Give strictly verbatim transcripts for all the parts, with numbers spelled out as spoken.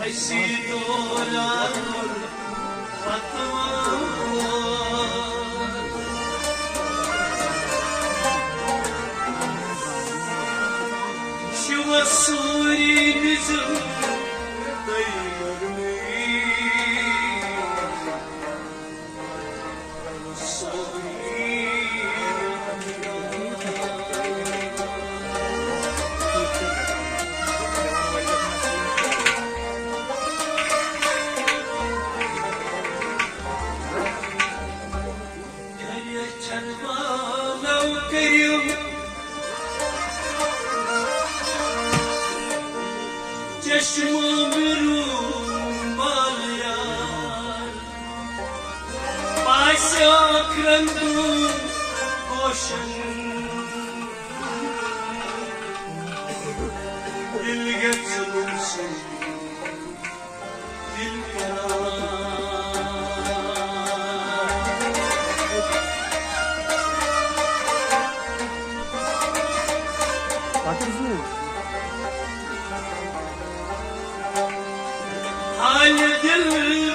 اسی دوران فتویٰ چھِ وۄنۍ سورُے نظام تۄہہِ کوٚرمُت۔ چشموں میں رومال یار، پاسہِ ٲخرن دُن پوشن۔ دِل گژھِ ظُلُم سُنٛد دِل قرار۔ حال دل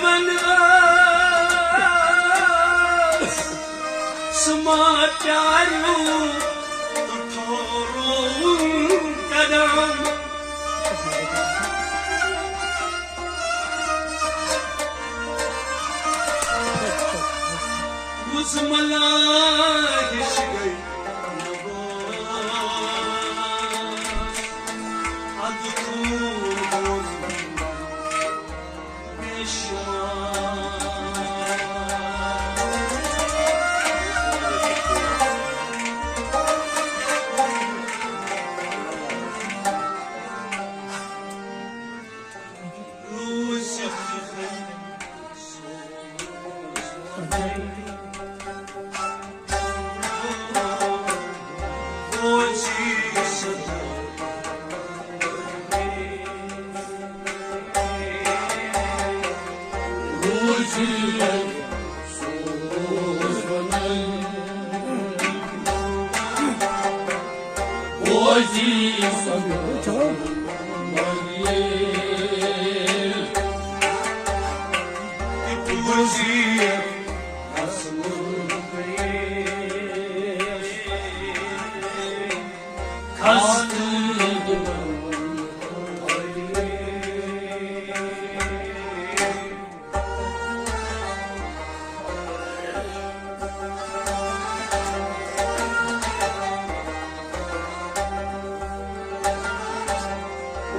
ونس، سما پیارو تو ٹھورو قدم۔ وُز ملاحش گئی نباس، ادٕ کوٗر بوزُن بے شمار۔ روٗزِتھ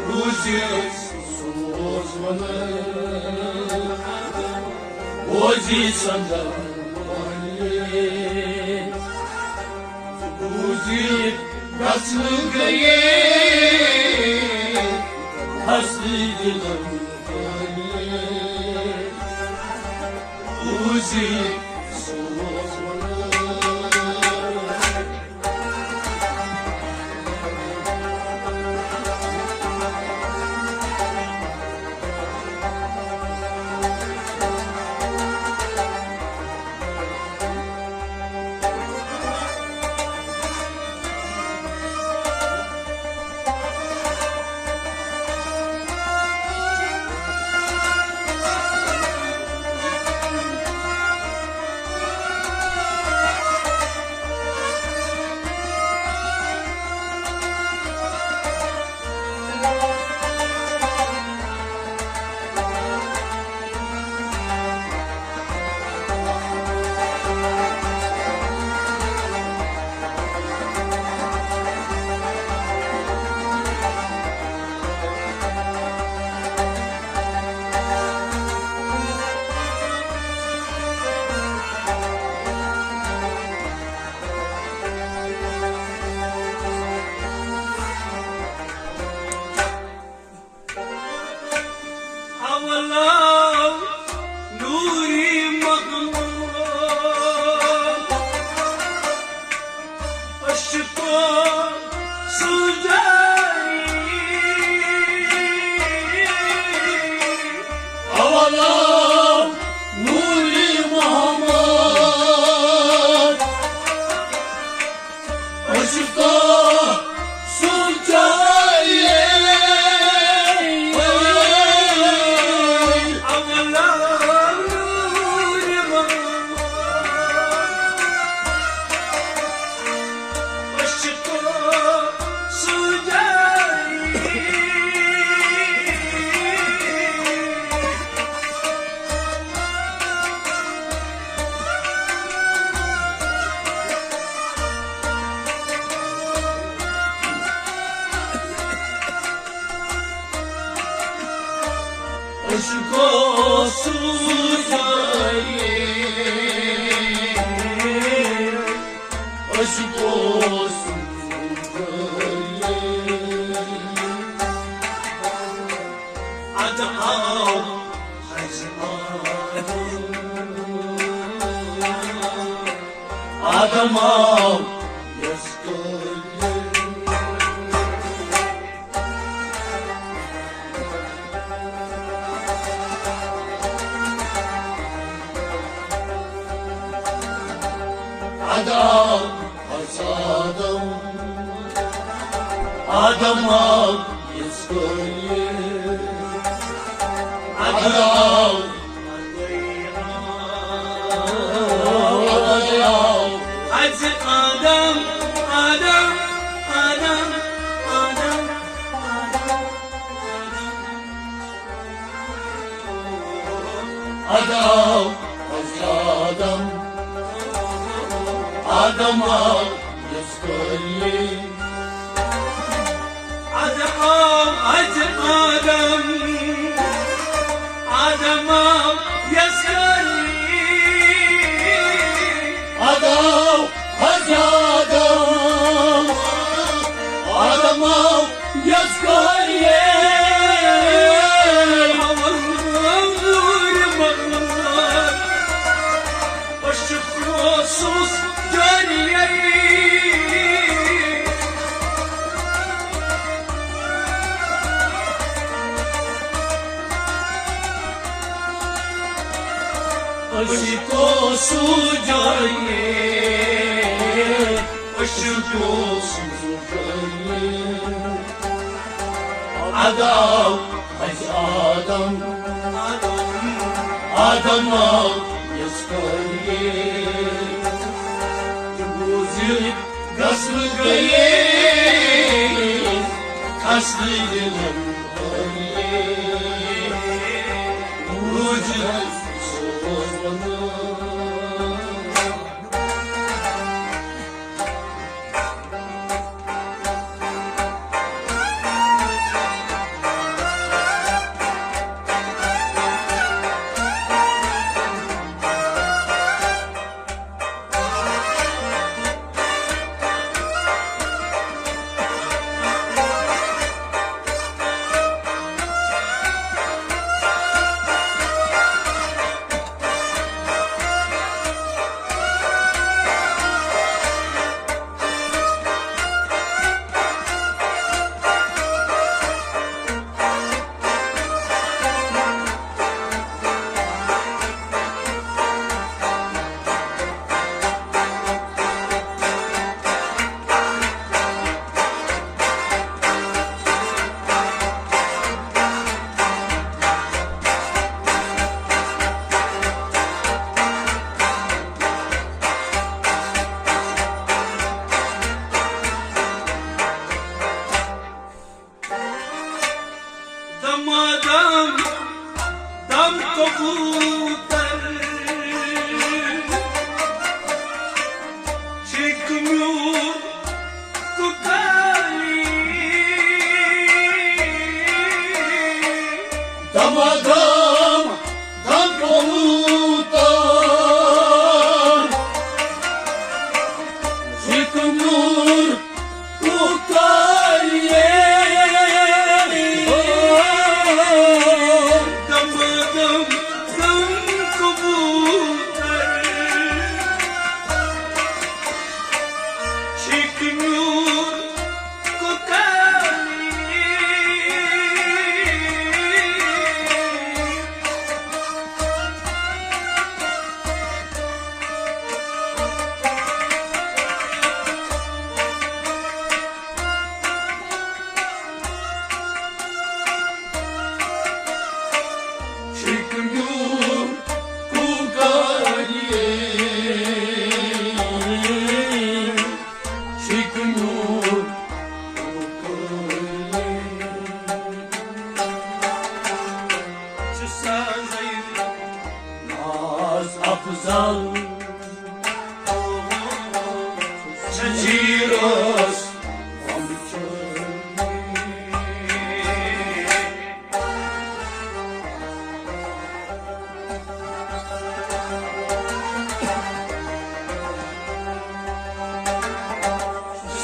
روٗزِتھ سوز وَنان، بوزی سنٛدن وَنان۔ بوزِتھ گژھنہٕ گٔیے ہستہٕ دِلن وَنان۔ بوزِتھ سوز وَنان۔ آدم آو یس کٲلۍ۔ ادا آو حض آدم، آدم آو یس کٲلۍ۔ ادا آو، ادا آو حض آدم، آدم، آدم، آدم، آدم۔ ادا آو حض آدم، آدم آو یس کٲلۍ۔ ادا آو حض آدم، آدم آو یس کٲلۍ۔ ادا آو حض آدم، آدم آو یس کٲلۍ۔ عشق اوسُس جٲری، عشق اوسُس جٲری۔ ادا آو حض آدم، آدم آو یس کٲلۍ۔ بوٗزِتھ گژھنہٕ گٔیے کھسنہٕ دِلن۔ بوٗزِتھ سوز وَنان۔ دمادم دم کبوتر، چیک میون کوکالی۔ دمادم دم کبوتر، چیک میون کوکالی۔ دم دم دم کبوتر، چیک میون کوکالی۔ ناز افضل جزیرس۔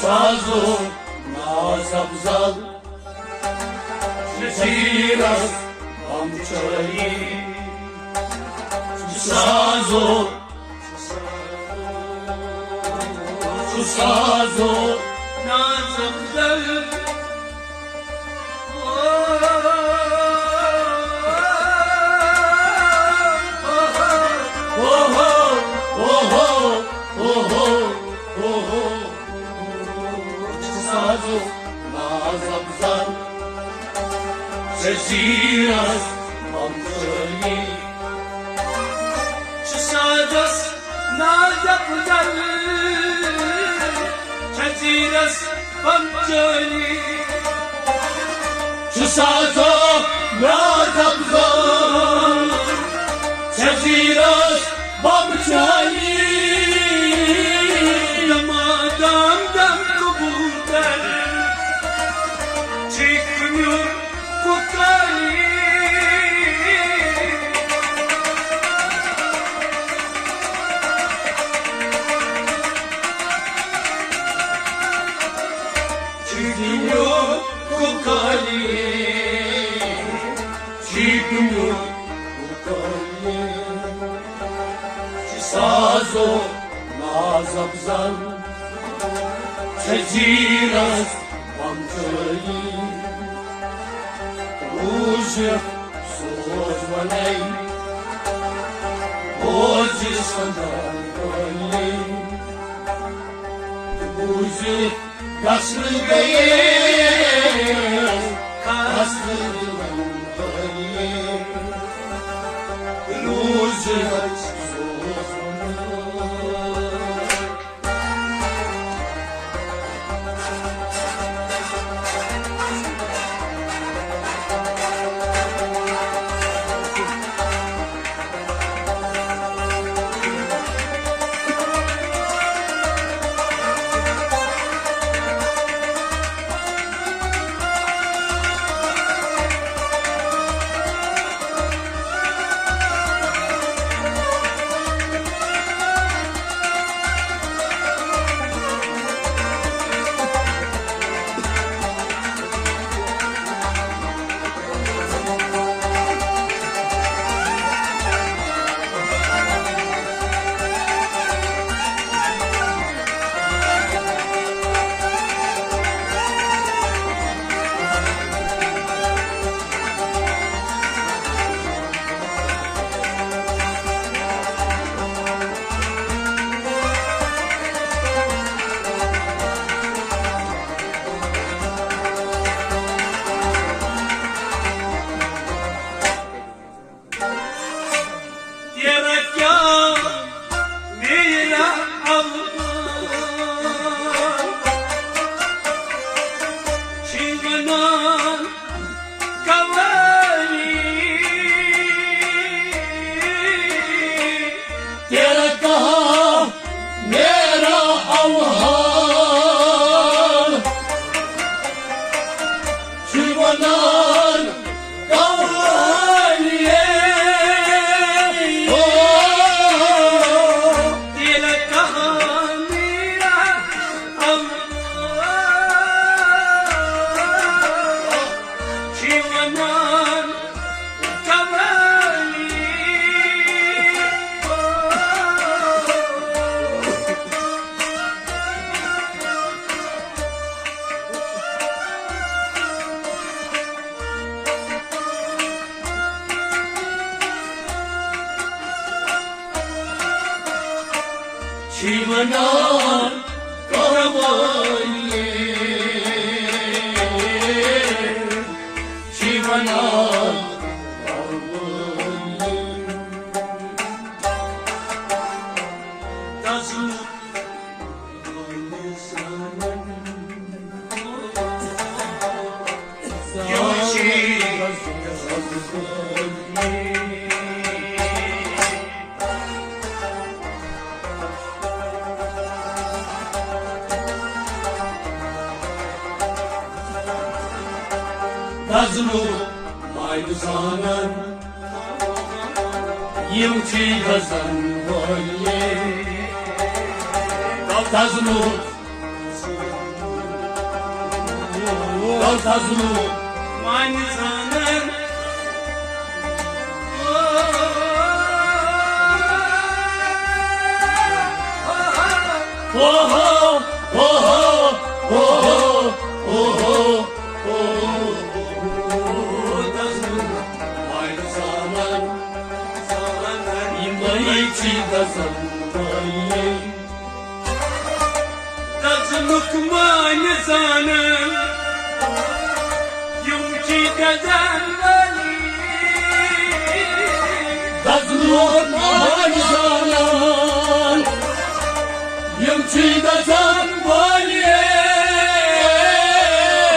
سازو ناز افضل شیرس ہمچٲنی۔ سازو، سازو ناز افضل۔ اوہو، اوہو، اوہو، اوہو، اوہو۔ سازو ناز افضل، جزیرس ہمچٲنی۔ سازس ناز افضل، جزیرس ہمچٲنی۔ سازو ناز افضل، جزیرس ہمچٲنی۔ دمادم دم کبوتر چھِ کُنیُک کُکالی۔ چھِ کُنیُک کُکالی۔ چھِ کُنیُک کُکالی۔ سازو ناز افضل، جزیرس ہمچٲنی۔ روٗزِتھ سوز ونے، بوزِ سندن ونے۔ بوٗزِتھ گژھنہٕ گٔیے، گژھنہٕ گٔیے۔ روٗزِتھ سوز ونے۔ تیرا کیا میرا افغان، چھ ونان قوالی۔ تیرا کہاں میرا اوہان، چھ ونان قوالی۔ او، تیرا کہاں میرا اوہان، چھ ونان قوالی۔ چھ ونان قوالی، چھ ونان قوالی۔ دزمُت دزنُک مایہِ زانن۔ یِم چھِ دَزَن وٲلۍ۔ دَزنُک، دَزنُک معنی زانَن۔ اوہو، اوہو، اوہو، اوہو، اوہو، دَزنُک معنی زانَن۔ یِمَے چھِ دَزَن وٲلۍ۔ دَزنُک معنی زانَن، یِم چھِ دَزَن وٲلۍ۔ دَزنُک معنی زانَن، یِم چھِ دَزَن وٲلۍ۔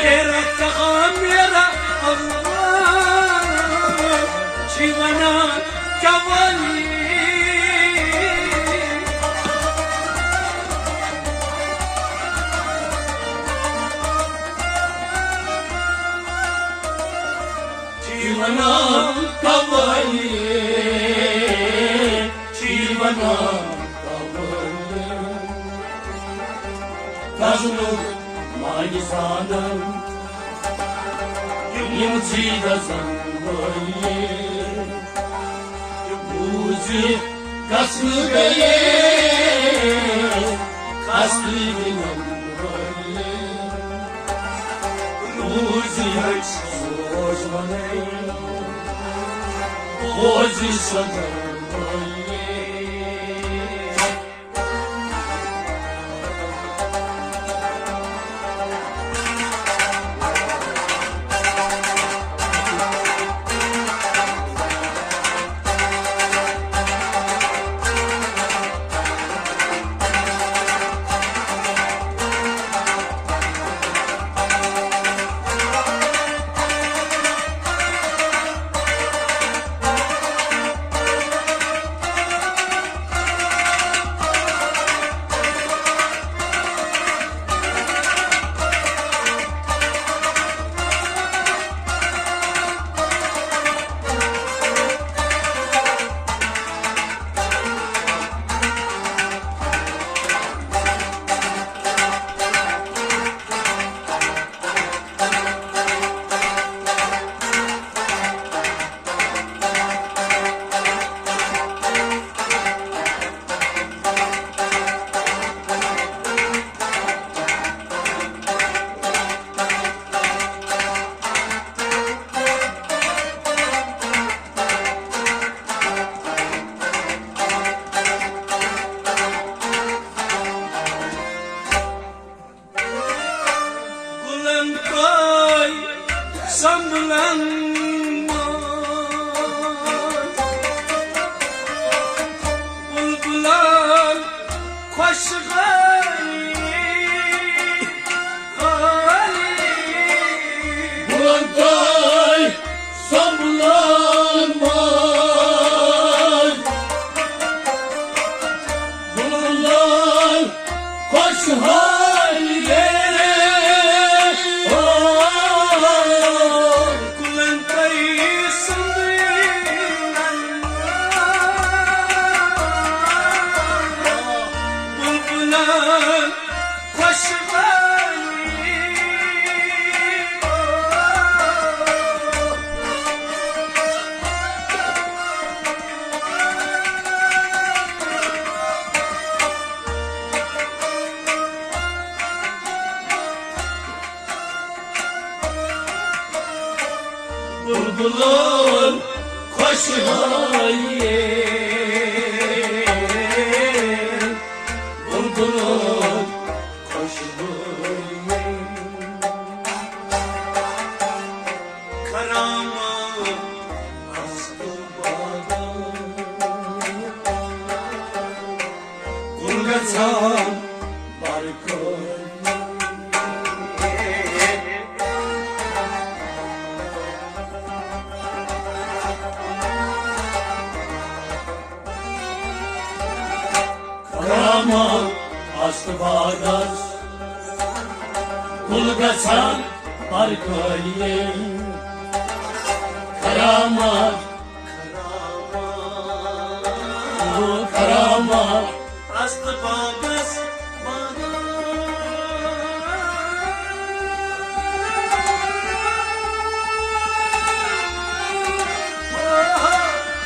میرا کہاں میرا اللہ چھِ وَنان قوالی۔ چھِ وَنان قوالی، چھِ وَنان قوالی۔ دَزنُک معنی زانَن، یِم چھِ دَزَن وٲلۍ۔ بوٗزِتھ گژھنہٕ گٔیے، خستہٕ دِلَن وٲلۍ۔ بوٗزِتھ سوز وَنَے، بوزِ سوزَن وٲلۍ۔ گُلن تۄہہِ سنبھلن منٛز بُلبُلن خۄشحٲلی، خٲلی۔ بُلبُلن تۄہہِ سنبھلن منٛز بُلبُلن خۄشحٲلی۔ او، گُلن تۄہہِ سنبھلن، بُلبُلن خۄشحٲلی۔ بُلبُلن خۄشحٲلی، بُلبُلن خۄشحٲلی۔ خرامات اصل باغن کُن گژھان برکٲوی۔ خرامات اصل باغس کُن گژھان برکٲوی۔ خرامات است باغس باغس۔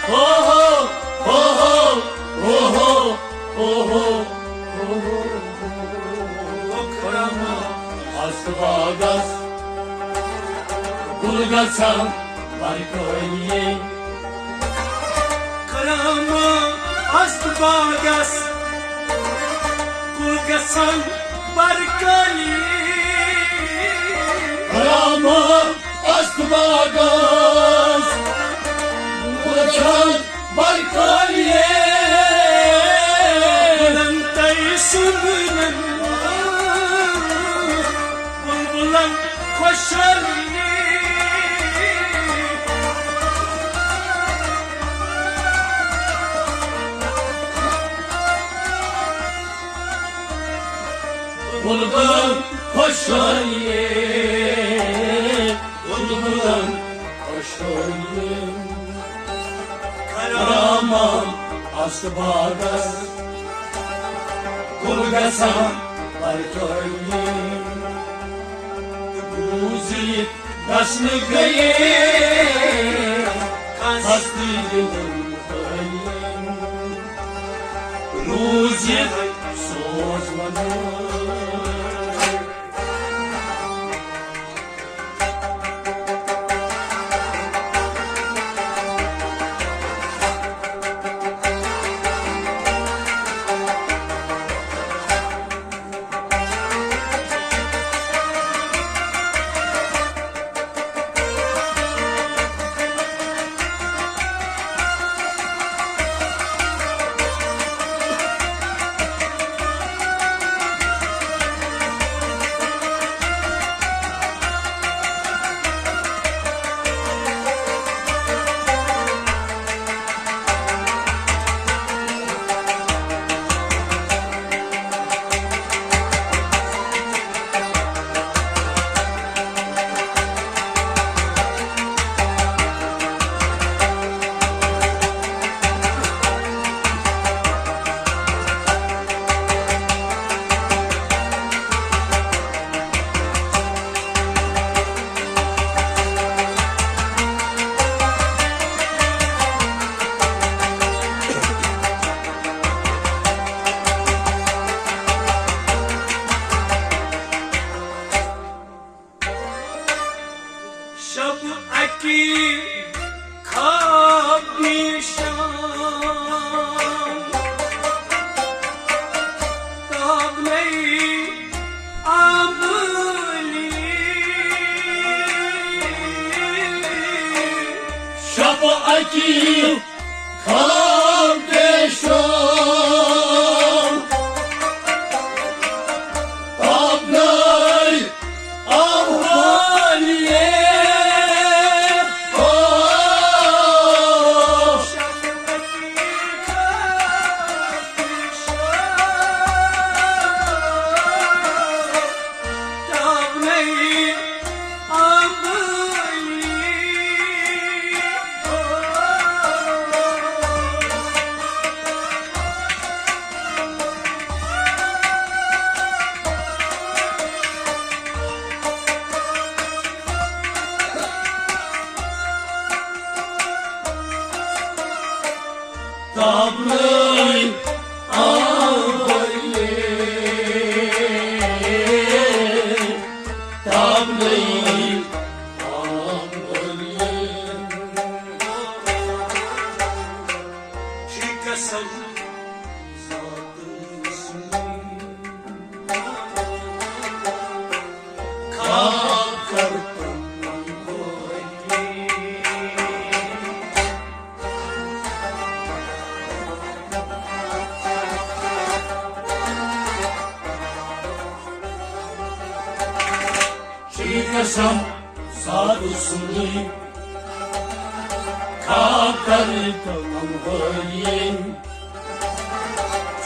ہو ہو، ہو ہو، ہو ہو، ہو ہو، ہو ہو۔ خرامہ است باغس گل گژھان برکٲلی۔ خرامہ است باغس گل گژھان برکٲلی۔ خرامہ است باغس گل گژھان برکٲلی۔ بلبلن تہٕ سُنٛدرن، بلبلن خۄشحٲلی۔ بلبلن خۄشحٲلی، بلبلن خۄشحٲلی۔ خرامہ است باغس گل گژھان برکٲلی۔ بوٗزِتھ گژھنہٕ گٔیے خستہٕ دِلن حٲلی۔ روٗزِتھ سوز ونان۔ شب اکی خواب نشان تاب نئی آملی۔ شب اکی خواب پیشان تابنائی احوالیے۔ او تابنائی تابنائی آملی، تابنائی آملی۔ چھی قسم ذاتس خاک کر تم۔ چھی قسم ذات سُنٛدٕے، خاک کر تم۔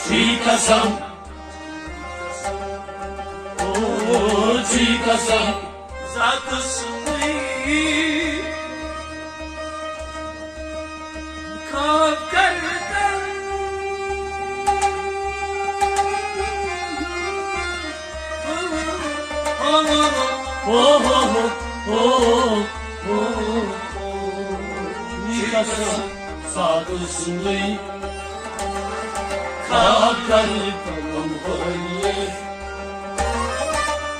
چھی قسم، او، چھی قسم ذات سُنٛدٕے، خاک کر تم۔ ذات سُنٛدٕے خاکر تمہٲیے۔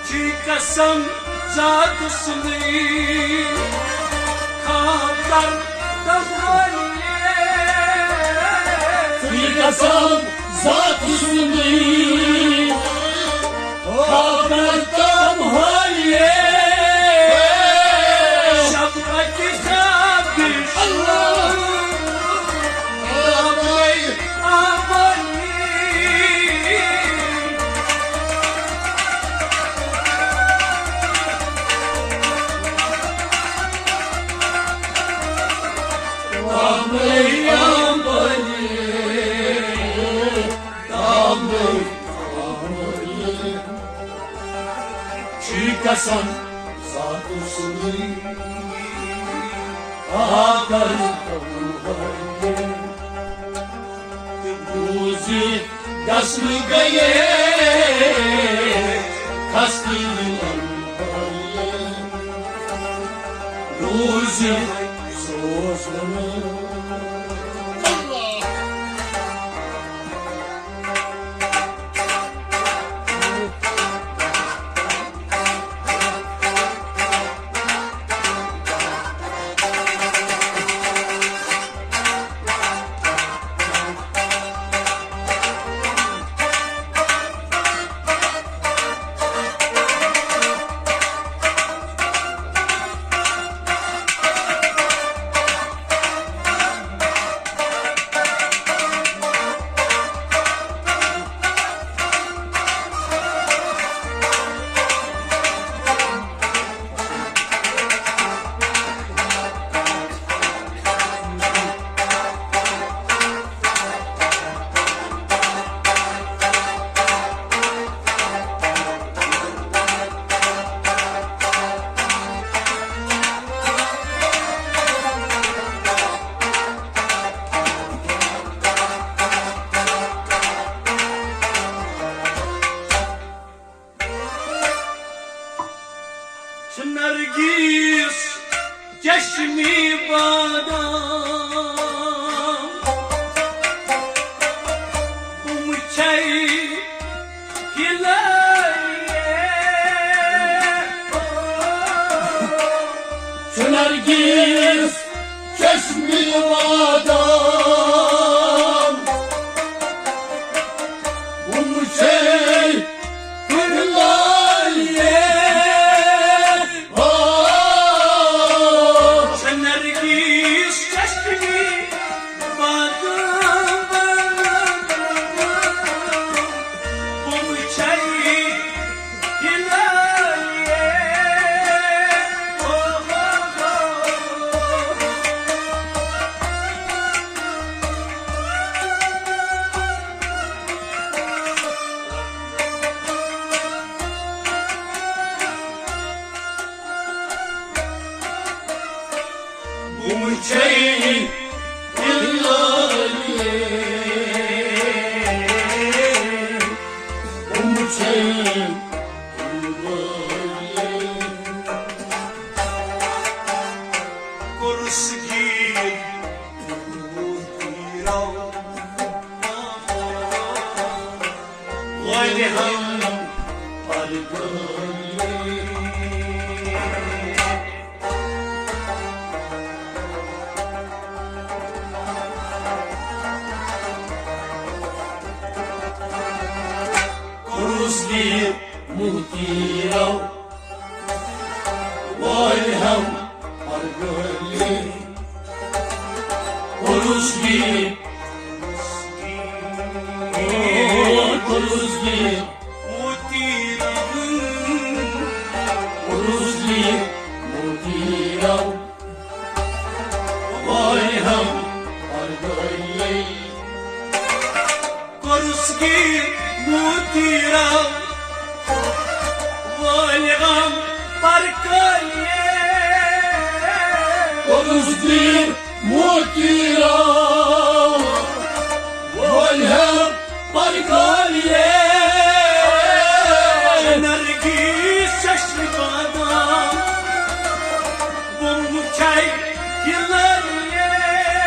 چھی قسم ذات سُنٛدٕے خاکر تمہٲیے۔ چھی قسم ذات سُنٛدٕے خاکر تمہٲیے۔ شب اکہِ خوابش اللہ۔ آمنی۔ آمنی، آمنی۔ چھی قسم ذات سُنٛدٕے خاکر تمہٲیے۔ تہٕ بوٗزِتھ گژھنہٕ گٔیے خستہٕ دِلن بٲیے۔ روٗزِتھ سوز نہٕ۔ چھُ نرگس چشمی بادام، بُمہٕ چھے گِلٲیے۔ چھُ نرگس چشمی بادام، بُمہٕ چھے گِلٲیے۔ آ، چھُ نرگس چشمی بادام، بُمہٕ چھے گِلٲیے۔ بُمہٕ چھے گِلٲیے، بُمہٕ چھے گِلٲیے۔ کوٚرُس گیٖر موتیٖرو، والہِ ہم پرگٲلی۔ کوٚرُس گیٖر موتیٖرو، والہِ ہم پرگٲلی۔ کوٚرُس گیٖر، او، کوٚرُس گیٖر موتیٖرو، کوٚرُس گیٖر موتیٖرو، والہِ ہم پرگٲلی۔ کوٚرُس گیٖر موتیٖرو، والہِ ہم پرگٲلی۔ کوٚرُس گیٖر موتیٖرو، والہِ ہم پرگٲلی۔ نرگس چشمِ بادام، بُمہٕ چھے گِلٲیے۔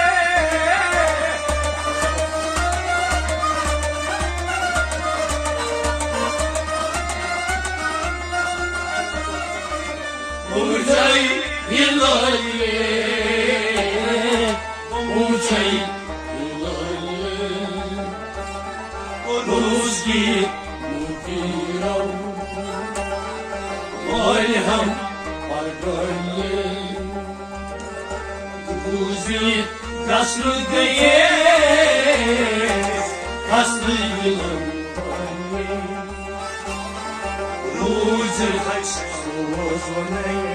کی مدیرو والہم پگلے روزی گسل گئے، گسل یلن پگلے روز سوزنے۔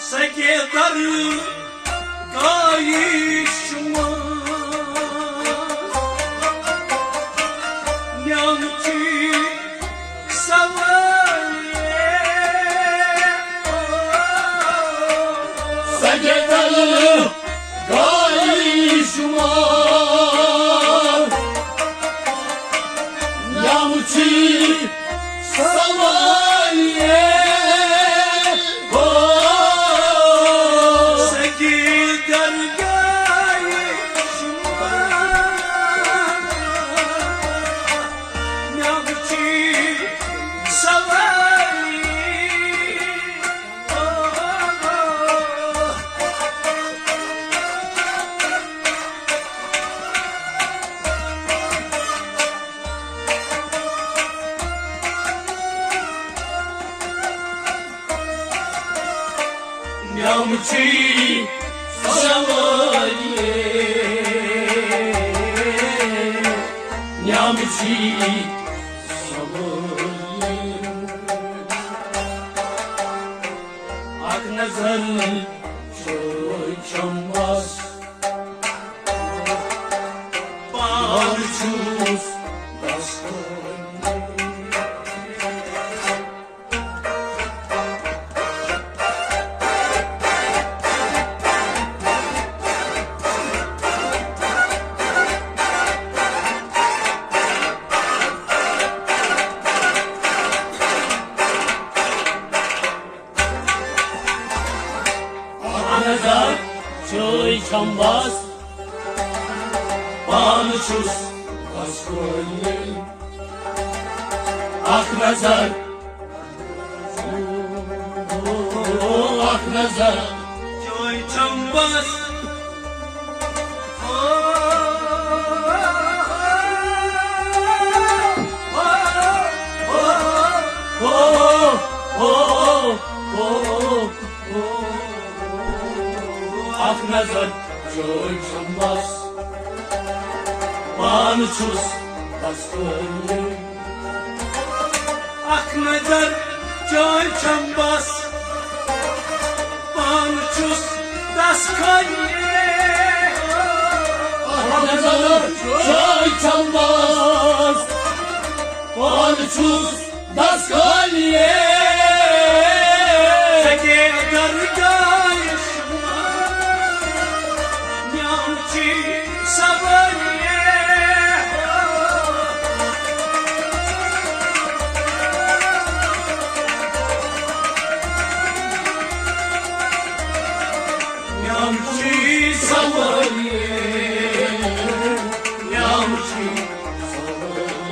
سکے در گاہی شما نعمتی سوال۔ سجدل گاہی شما نعمتی سوال۔ ہو سجدل گاہی شما نعمتی سوال۔ نعمتی سوال۔ نعمتی سوال۔ اکھ نظر چھوے چھمبس، پان چھُس بس۔ اکھ نظر چھوے چھمبس، پان چھُس بس۔ اکھ نظر، اکھ نظر چھوے چھمبس۔ اکھ نظر چھوے چھمبس، پان چھُس بس۔ اکھ نظر چھوے چھمبس، پان چھُس بس۔ اکھ نظر چھوے چھمبس، پان چھُس بس۔ سکے درگاہ نعمتی سوال۔ نعمتی سوال۔ نعمتی سوال۔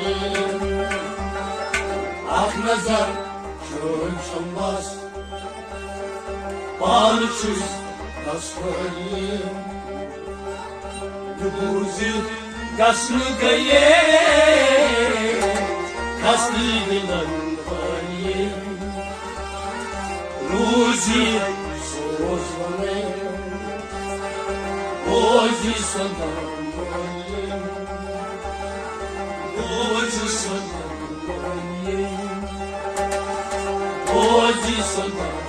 اکھ نظر چھوے چھمبس، پان چھُس بس۔ بوٗزِتھ گژھنہٕ گٔیے گژھنہٕ دِلن پٲیہِ۔ روٗزِتھ سوز وَنے۔ او Hoje só não, hoje só não, hoje só não.